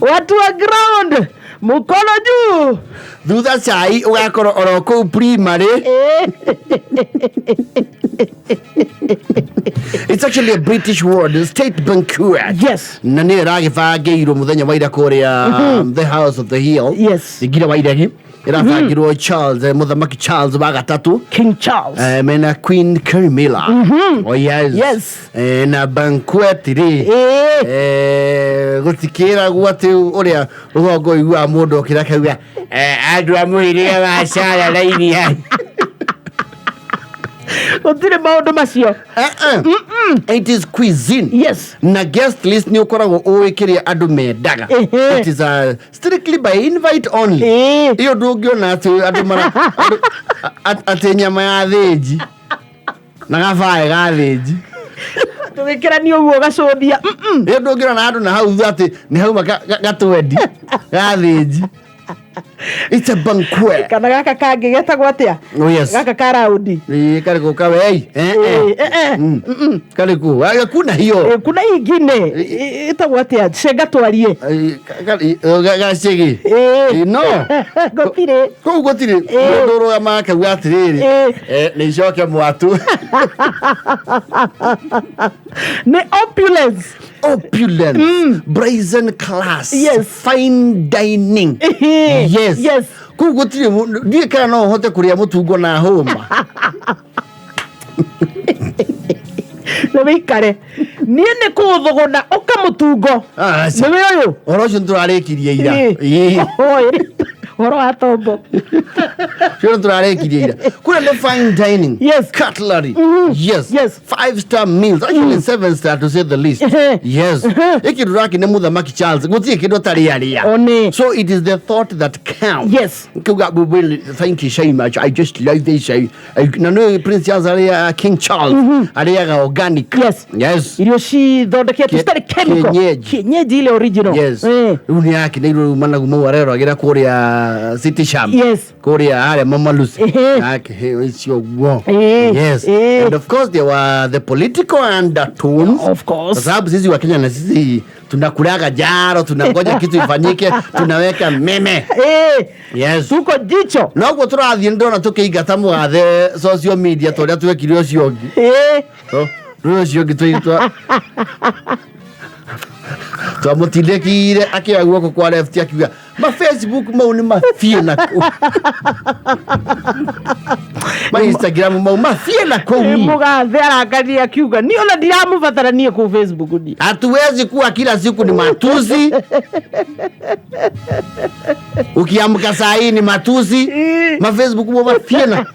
Watu wa ground mukono juu. Thutha cai ũgakorwo oro kũu primary. It's actually a British word, state banquet. Na nĩyo ĩragĩbangĩirwo mũthenya wa ira kũrĩa the House of the Hill. Ngira wa Iregi ĩrabangĩrwo Charles, mũthamaki Charles wa gatatũ. King Charles. Mena Queen Camilla. Oh yes. Na banquet rĩ, gũtikĩragwo atĩ ũrĩa rũgongo ũiguaga mũndũ okĩra akauga, andũ a mũhĩrĩga wa Sara raini ya Gũtirĩ maũndũ macio. It is cuisine. Na guest list nĩ ũkoragwo ũĩ kĩrĩa andũ mendaga. It is a strictly by invite only. Ĩyo ndũngĩona atĩ andũ mara atĩ nyama ya thĩnji na gabae ga thĩnji. Tũgĩkĩrania ũguo ũgacũthia. Ĩyo ndũngĩona andũ na hau thutha atĩ nĩ hauma gatwendi ga thĩnji. It's a banquet. Kana gaka kangĩ getagwo atĩa? Oh yes. Gaka ka raundi. Ĩĩ, karĩ kũ kawei? Karĩ kũ? Aya, kuna hiyo. Kuna ingine ĩtagwo atĩa? Cenga twarie. Gacĩgĩ. No. Gũtirĩ. Kũu gũtirĩ. Mũndũ ũrũgamaga akauga atĩrĩrĩ, nĩ icoke mwatũ. Nĩ opulence. Opulence. Brazen class. Fine dining. Yes. Kũu gũtirĩ ndiũĩ kana no ũhote kũrĩa mũtungo na hũma. Nĩ wĩikare. Niĩ nĩ kũũthũgũna ũka mũtungo. Aca. Nĩwe ũyũ. Ũhoro ũcio nĩtũrarĩkirie ira. Ũhoro wa tombo. Ũcio nĩtũrarĩkirie ira. Kũrĩa nĩ fine dining. Cutlery. Yes. 5 star meals. Actually 7 star to say the least. Yes. Ĩkĩ ndũraki nĩ mũthamaki Charles. Gũtirĩ kĩndũ atarĩ arĩa. One. So it is the thought that counts. Kuga, well, thank you so much. I just love this. Na nĩ Prince Charles arĩa King Charles arĩaga organic. Yes. Irio cithondeketwo citarĩ chemical. Kienyeji. Kienyeji ile original. Yes. Rĩu nĩ akeneirwo rĩu managu mau areroragĩra kũrĩa City Sham. Kũrĩa harĩa Mama Lucy. Akĩheo icio ũguo. Yes. And of course there were the political undertones. Of course. Kwa sababu sisi wa Kenya na sisi tunakulaga jaro, tunangoja kitu ifanyike, tunaweka meme. Yes. Tuko jicho. Noguo tũrathiĩ ndĩrona tũkĩingata mũgathe social media ta ũrĩa twekire ũcio ũngĩ. Rĩu ũcio ũngĩ twamũtindĩkire akĩoya guoko kwa left akiuga ma Facebook mau nĩ mathiĩ na kũu, ma Instagram mau mathiĩ na kũu. Mũgathe arakarire akiuga niĩ ona ndiramũbatara niĩ kũu Facebook niĩ. Hatuwezi kuwa kila siku ni matusi. Ukiamka saa hii ni matusi. Ma Facebook mo mathiĩ na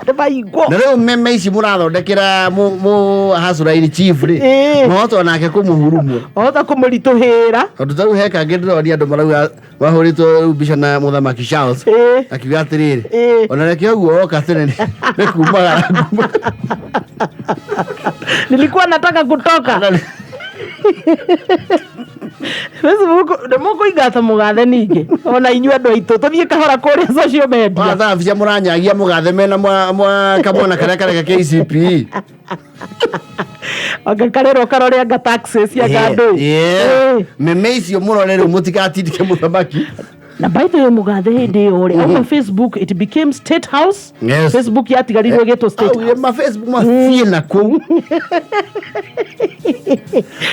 Nĩ maingwo. Na rĩu meme ici mũrathondekera mu hacũra-inĩ chief rĩ, mwahota onake kũmũhurumwo. Wahota kũmũritũhĩra. Tondũ ta rĩu he kangĩ ndĩronia andũ marauga mahũrĩtwo rĩu mbica na mũthamaki Charles akiuga atĩrĩrĩ, ona reke ũguo oka tene nĩ kumagara. Nilikuwa nataka kutoka. Facebook nĩ mũkũingata mũgathe ningĩ ona inyuĩ andũ aitũ tũthiĩ kahora kũrĩa social media. Wathaa mbica mũranyagia mũgathe mena mwa kamwana karĩa kareka KCPE. Anga karerwo karore anga taxes cia andũ. Meme icio mũrore rĩu mũtigatindĩke mũthamaki. Na by the way mũgathe hĩndĩ ĩyo rĩ auma Facebook it became State House. Facebook yatigarirwo ĩgĩtwo State Augire House. Ma Facebook mathiĩ na kũu.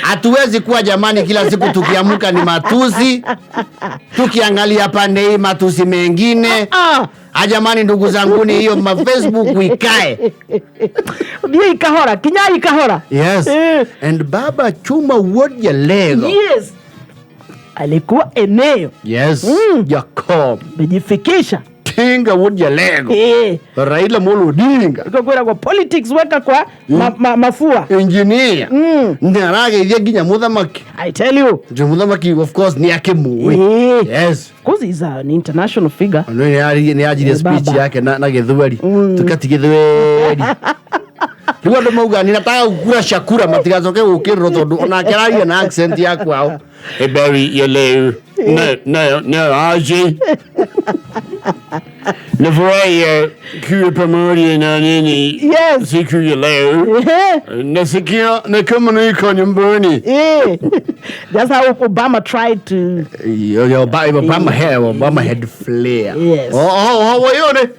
Hatuwezi kuwa jamani, kila siku tukiamka ni matusi, tukiangalia pande hii matusi mengine. Jamani, ndugu zanguni, hiyo ma Facebook ikae. Thiĩ ikahora, kinyai ikahora. Yes. And Baba Chuma Wuod Jalego. Yes. Alikuwa eneo. Yes. Jacob. Mejifikisha. Tinga Wuod Jalego. Raila Amolo Odinga. Iko kwira kwa politics weka kwa mafua. Engineer. Nĩ arageithia nginya mũthamaki. I tell you. Ndio mũthamaki of course nĩ akĩmũĩ. Yes. Because he's an international figure. No nĩ ajirie speech Baba. yake na Gĩthweri. Tukati Gĩthweri. Rĩu andũ mauga nĩ nataka gũkura cakura matigacoke gũkĩrĩrwo tondũ onake araria na accent ya kwao. Habari ya leo. No, no, no, aje. Nafurahia kuwa pamoja na ninyi siku ya leo. Nasikia ni kama niko nyumbani. That's how Obama tried to. Obama had flair. Yes. Oh, yone.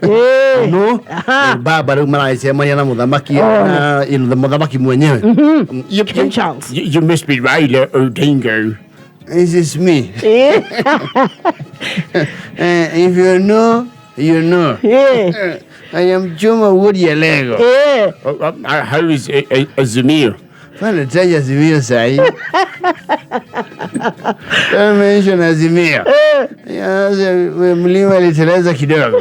No. Aha. Baba rĩu maracemania na mũthamaki Oh. na mũthamaki mwenyewe. King Charles. You must be Raila Odinga. This is me. If you know, you know. I am Juma Woody Alego. How is Azimio? Fana taja Azimio sahi. Don't mention Azimio. Yeah, mlima iliteleza kidogo.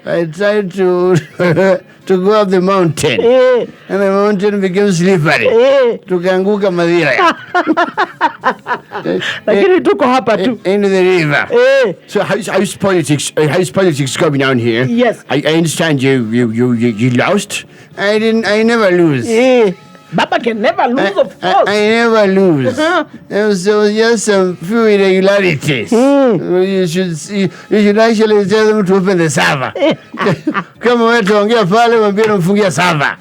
I tried to go up the mountain. And the mountain became slippery. Tukaanguka Mathira. Lakini tuko hapa tu. Into the river. So how's politics going on here? Yes. I understand you lost. I didn't I never lose. Baba can never lose, of course. I never lose. There was just some few irregularities. You should actually tell them to open the server. Kama wewe tuongea pale, mwambie namfungia server.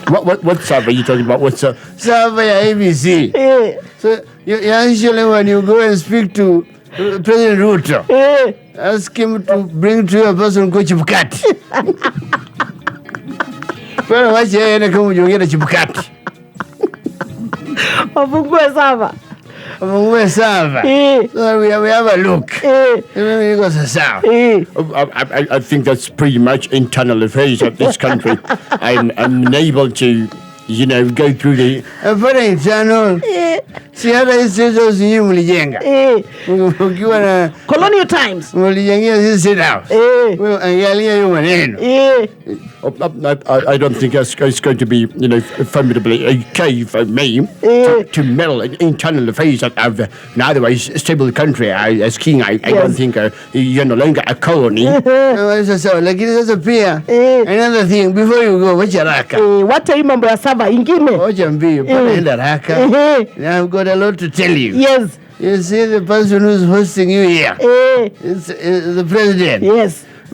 What server are you talking about? What's Server ya ABC. So you actually, when you go and speak to President Ruto, ask him to bring to you a person called Chebukati. Bwana, wacha yeye aende kama ujiongea na Chebukati. Wafungue server. Afungue server. So that we have a look. Mimi niko sawa. I think that's pretty much internal affairs of this country. I'm unable to go through the. Hapana internal. Si hata hii state house nyinyi mlijenga. Ukiwa na Colonial times. mlijengea sisi state house. Wewe angalia hiyo maneno. I don't think it's going to be formidably okay for me to meddle in internal affairs of an otherwise stable country. As king, I don't think you're no longer a colony. Sasa sawa, lakini sasa pia another thing before you go, wacha haraka. Wacha hii mambo ya server ingine. Wacha mbio, pana enda haraka. I've got a lot to tell you. You see the person who's hosting you here. It's the president.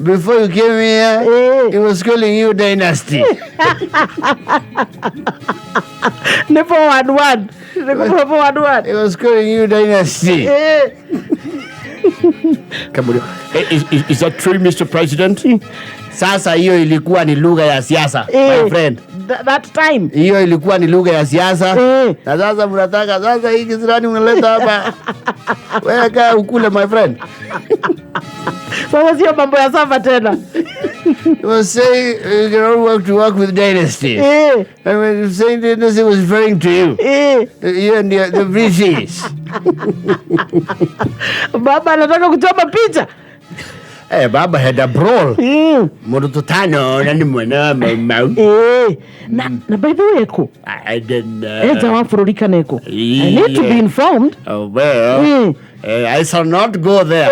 Before you came here, he was calling you dynasty. Ni 411. Ni 411. He was calling you dynasty. Come on. Is that true, Mr. President? Sasa hiyo ilikuwa ni lugha ya siasa, my friend. That time. Hiyo ilikuwa ni lugha ya siasa. Na sasa mnataka sasa hii kisirani mnaleta hapa. Wewe kaa ukule, my friend. Sasa sio mambo ya server tena. He was saying you cannot work to work with dynasties. And when he was saying dynasty, he was referring to you. You and the British. Baba anataka kuchoma picha. Eh, Baba had a brawl. Mũndũ tũtano na nĩ mwena Mau Mau. Na by the way, Eko. I didn't. Eja wa bũrũri kana Eko. I need to be informed. Oh, well, I shall not go there.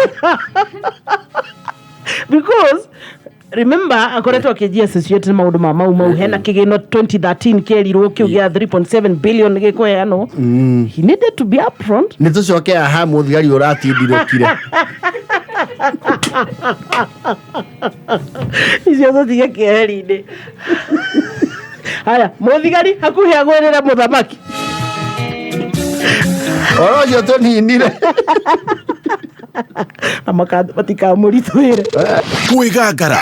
Because remember akoretwo akĩnjia associate na maũndũ ma Mau Mau, hena kĩgĩno 2013 kĩerirwo kĩu gĩa 3.7 billion gĩkũheanwo. He needed to be upfront. Nĩ tũcoke haha mũthigari ũratindirũkire. Icio tũtige kĩeheri-inĩ. Haya, mũthigari hakuhĩ agwĩrĩre mũthamaki. Oro ũcio tũninire. Na matikamũritũhĩre. Kwĩgangara.